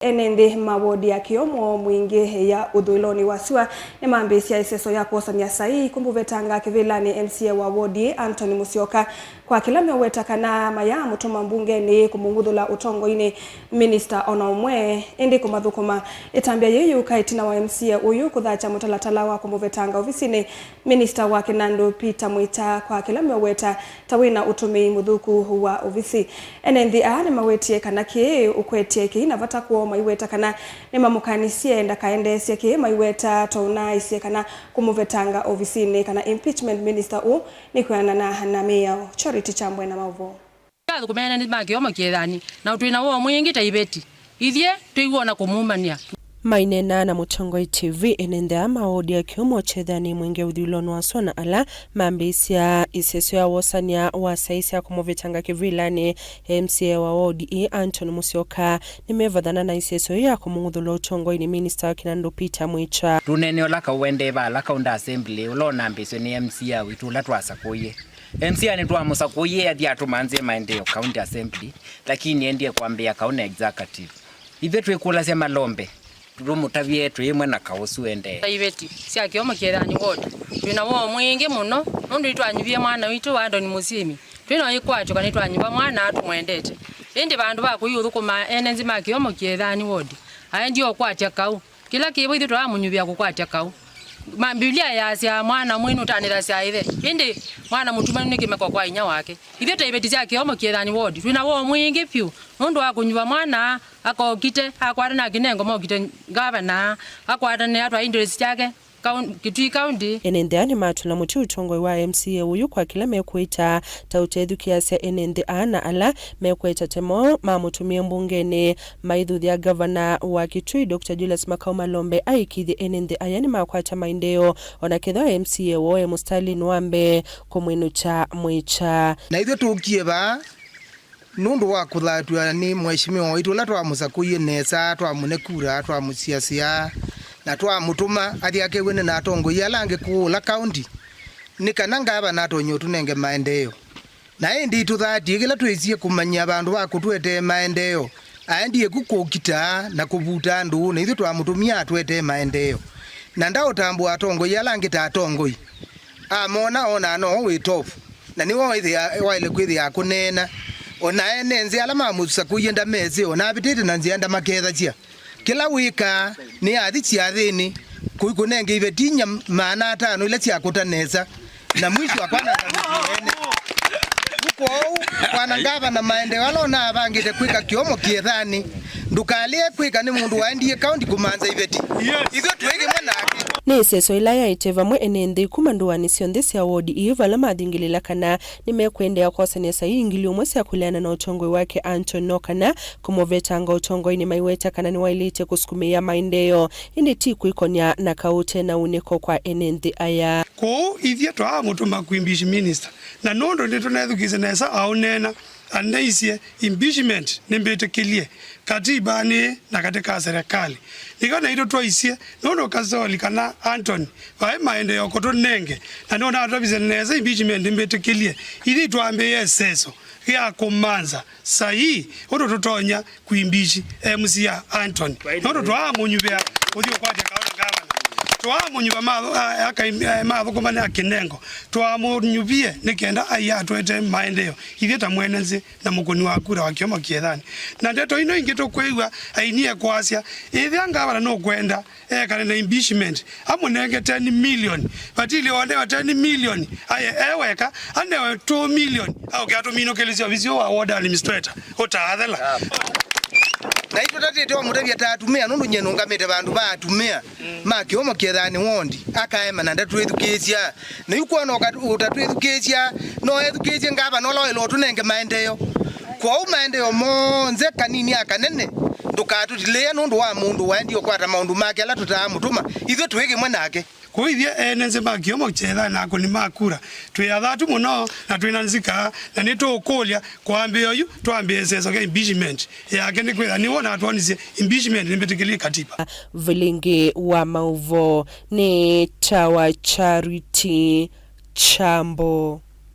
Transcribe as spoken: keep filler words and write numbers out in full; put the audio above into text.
Ene nthĩ ma wodi ya Kĩomo Mwingĩ ya ũthũĩlonĩ wa syũa nĩmambĩĩsya ĩseso ya kwosany'a saii kũmũvetanga kĩvĩlanĩ M C A wa wodi ĩĩ, Anthony Mũsyoka, kwa kĩla meũweta kana mayaamũtũma mbungenĩ kũmũng'uthũla ũtongoinĩ minista o na ũmwe, ĩndĩ kũmathũkũma. Ĩtambya yĩĩ yĩũka ĩtina wa M C A ũyũ kũthakya mũtalatala wa kũmũvetanga ovisinĩ minista wa kĩnandũ Peter Mwita kwa kĩla meũweta ta wĩna ũtũmĩi mũthũku wa ovisi. Ene nthĩ aa nĩmawetie kana kĩĩ ũkwetye kĩina vata kwoo, maiweta kana nĩmamũkanisye ndakaendeesye kĩĩ maiweta ta ũnaaisye kana kũmũvetanga ovisinĩ kana impeachment minister ũũ nĩ kwĩanana na mĩao. Charity Kyambwe na maũvoo. Twathũkũma ene nthĩ ma Kĩomo Kyethani, na twĩ na woo mwingĩ ta iveti. Ithyĩ tũiw'ona kũmumanĩa. Maineena na Mũtongoi T V, ene nthĩ aa ma wodi ya Kĩomo Kyethani Mwingĩ ũthyũlũlũnĩ wa syũa na ala mambĩĩsya ĩseso ya wosany'a wa saii sya kũmũvetanga kĩvĩlanĩ M C A wa wodi ĩĩ, Anthony Mũsyoka, nĩmevathana na ĩseso yĩĩ ya kũmũng'uthũla ũtongoinĩ minista wa kĩnandũ Peter Mwita. Tũneene ũla kaũ ũendee vala County Assembly, ũla ũnambĩĩsw'e nĩ M C A witũ ũla twasakũie. M C A nĩtwamũsakũie athi atũmanthĩe maendeeo County Assembly, lakini endie kwambĩĩa kaũ na executive. Ithyĩ twĩkũlasya malombe, tũmũtavye twĩ ĩmwe na kaũ ũsu ũendee. Ta iveti sya Kĩomo Kyethani ward, twĩ na woo mwingĩ mũno nũndũ nĩtwanyuvie mwana witũ wa Anthony Mũsyĩmi. Twĩ na ĩkwatyo kana nĩtwanyuva mwana tũmwendete. Ĩndĩ vandũ va kũi ũthũkũma ene nthĩ ma Kĩomo Kyethani ward, aendie ũkwatya kaũ. Kĩla kĩvo ithyĩ tũramũnyuvĩa kũkwatya kaũ. Ma-, Mbivilia yaasya, "Mwana mwĩĩnu ũtanĩthasya ĩthe, ĩndĩ mwana mũtumanu nĩ kĩmeko kwa inyia wake." Ithyĩ ta iveti sya Kĩomo Kyethani ward, twĩ na woo mwingĩ vyũ nũndũ wa kũnyuva mwana akokite, akwatana na kĩnengo mokite ngavana, akwatanĩa twa interest syake kaun-, Kitui County. Ene nthĩ aa nĩmatũla mũtĩ ũtongoi wa M C A ũyũ kwa kĩla mekwĩta ta ũtethukĩĩasya ene nthĩ aa na ala mekweta temo mamũtũmĩe mbungenĩ maithuthya ngavana wa Kitui, Doctor Julius Makau Malombe, aikĩĩthye ene nthĩ aya nĩmakwata maendeeo, o na kethĩwa M C A woo e mũsitalĩnĩ wa mbee kũmwĩnũkya Mwita. Na ithyĩ tũkie vaa nũndũ wa kũthatw'a nĩ mheshimiwa waitũ ũla twamũsakũie nesa, twamũne kura, twamũsiasya, na twamũtũma athi akew'ane na atongoi ala angĩ kũũ ũla kaũnti, nĩ kana ngavana atonye ũtũnenge maendeeo. Na ĩndĩ itũthatie kĩla twĩsie kũmanyĩa vandũ va kũtũetee maendeeo, aendie ku kũkita na kũvuta andũ, na ithyĩ twamũtũmie atũetee maendeeo. Na ndaũtambũa atongoi ala angĩ ta atongoi. Amona, onaa no wĩ top. Na nĩwe waĩthĩa-, waĩle kwĩthĩa akũneena. O na ene nzĩa ala mamũsakũie ndamesĩ, o na avĩtĩte na nzĩa ndamakethasya. Kĩla wĩkaa nĩ athi syathĩnĩ, kũikũnenge iveti inya maana atano ila syakũta nesa, na mwisho akwananga mĩtĩ ene. Kwoou, kwana ngavana maendeeo ala ũnavangĩte kwĩka Kĩomo Kyethanĩ, ndũkalĩe kwĩka nĩ mũndũ waendie kaũnti kũmanza iveti. Yes. Ithyĩ twĩ kĩmwe nake. Nĩ ĩseso ĩla yaĩte vamwe ene nthĩ kuma ndũanĩ syonthe sya wodi ii vala mathingĩlĩla kana nĩmekũendeea kwosany'a saii ngili ũmwe sya kũleana na ũtongoi wake Anton, no kana kũmũvetanga ũtongoinĩ maiweta kana nĩwaĩlĩte kũsukumĩĩa maendeeo, ĩndĩ ti kwĩkonya na kaũ ũte na ũnĩko kwa ene nthĩ aya. Kwoou ithyĩ twaamũtũma kwĩ impeach minister, na nũndũ nĩtũnethukĩĩsye nesa aũneena, aneisye, "Impeachment nĩmbĩtĩkĩlye katibanĩ na katĩ ka serikali." Nĩkyo naitũ twaisye, nũndũ Kasoli kana Anthony vaĩ maendeeo kũtũnenge, na nũndũ atũtavisye nesa, "Impeachment nĩmbĩtĩkĩlye." Ithyĩ twambĩĩe ĩseso ya kũmanza saii ũndũ tũtonya kwimbishi M C A Anthony. Nũndũ twaamũnyuvĩa kũthi ũkwatya kaũ na ngavana. Twaamũnyuva ma-, a-, aka-, eh, mathũkũma na kĩnengo. Twamũnyuvie nĩ kenda aiatwete maendeeo ithyĩ ta mwene nthĩ na mũkũni wa kura wa Kĩomo Kyethanĩ. Na ndeto ino ingĩ tũkwĩw'a ainie kwasya, ĩthĩa ngavana nũkwenda ekane na impeachment, amũnenge ten million. Vatili onewa ten million aye e weka, anewe two million, aũke atũminũkĩlĩsye ovisi ũũ wa ward administrator ũtaathela. Na itũtatĩte wamũtavya ta atumĩa, nũndũ nyie nũngamĩte vandũ va atumĩa ma Kĩomo Kyethanĩ ward, akaema na ndatwĩthukĩĩsya. Na yu kwona ũka-, ũtatwĩthukĩĩsya, no ethukĩĩsye ngavana ũla waĩle ũtũnenge maendeeo. Kwoou maendeeo monthe, kanini a kanene, ndũkatũtilĩĩa nũndũ wa mũndũ waendie ũkwata maũndũ make ala tũtaamũtũma. Ithyĩ twĩ kĩmwe nake. Kũu ithyĩ ene nthĩ ma Kĩomo Kyethanĩ na akũni ma kura, twĩ athatu mũno na twĩ na nzika, na nĩtũũkũlya kwambĩĩa oyu twambĩĩe ĩseso kya impeachment yake, nĩkwĩthĩwa nĩwe ũnatwonisye impeachment nĩmbĩtĩkĩlye katiba. Vilingi wa maũvoo nĩ tawa Charity Kyambo.